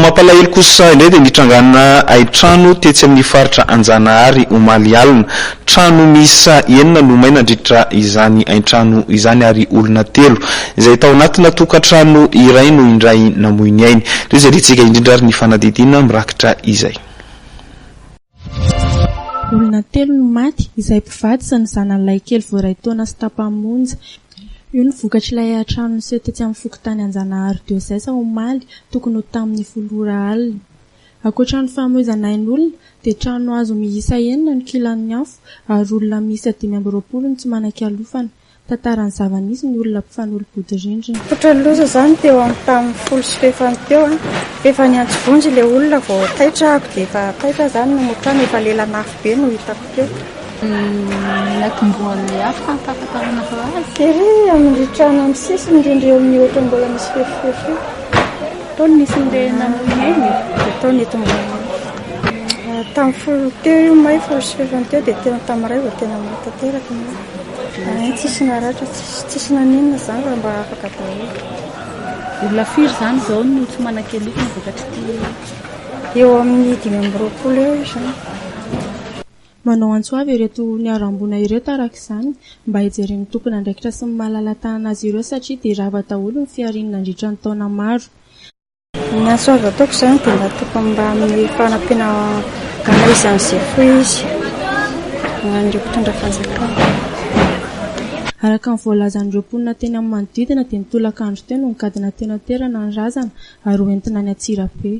mampalahelo kosa indray dia nitrangana haintrano tetsy amin'ny faritra Anjanahary omaly alina. Trano miisa enina no may nandritra izany haintrano izany ary olona telo izay tao anatina tokantrano iray no indray namoy ny ainy. Ndry izay rentsika indrindra ary ny fanadihadiana mirakitra izay. Olona telo no maty, izay mpivady sy ny zanany lahikely vao iray taona sy tapany monja. Io no vokatr'ilay haintrano niseho tetsy amin'ny fokontany Anjanahary Deux omaly tokony ho tamin'ny folo ora alina. Ankoatra ny famoizana ain'olona dia trano hazo miisa enina no kilan'ny afo ary olona miisa 25 no tsy manan-kialofana. Tantaran'ny zava-nisy ny olona mpifanolo-bodirindrina. Ankoatra ny loza izany teo amin'ny tamin'ny folo sy fahefany teo an, efa niantso vonjy ilay olona vao taitra aho dia efa taitra aho izany namoha trano, efa lelan'afo be no hitako teo. Ny natombohan'ilay afo raha ny fahafantaranareo azy? Tery amin'ny trano amin'ny sisiny indrindra eo amin'ny ohatra mbola misy fefifefy io. Tao no nisy an'ilay namoy ny ainy e? Dia tao nitombohan'ny afo. Tamin'ny folo teo io may, folo sy fahefany teo dia tena tamin'ny iray vao tena may tanteraka ny afo. Ay, tsisy naratra, tsisy tsisy naninona izany fa mba afaka daholo. Olona firy izany izao no tsy manan-kialofana vokatr'ity? Eo amin'ny 25 eo izany. Manao antso avo ireto niharam-boina ireto araka izany mba hijeren'ny tompon'andraikitra sy ny malala-tanana azy ireo satria dia rava daholo ny fihariany nandritra ny taona maro. Ny antso avo ataoko izany dia mba tokony mba amin'ny fanampiana anay izany izay fohy izy ho an'ireo mpitondra fanjakana. Araka ny voalazan'ireo mponina teny amin'ny manodidina dia ny tolakandro teo no nigadona teny an-toerana ny razana ary hoentina any Antsirabe.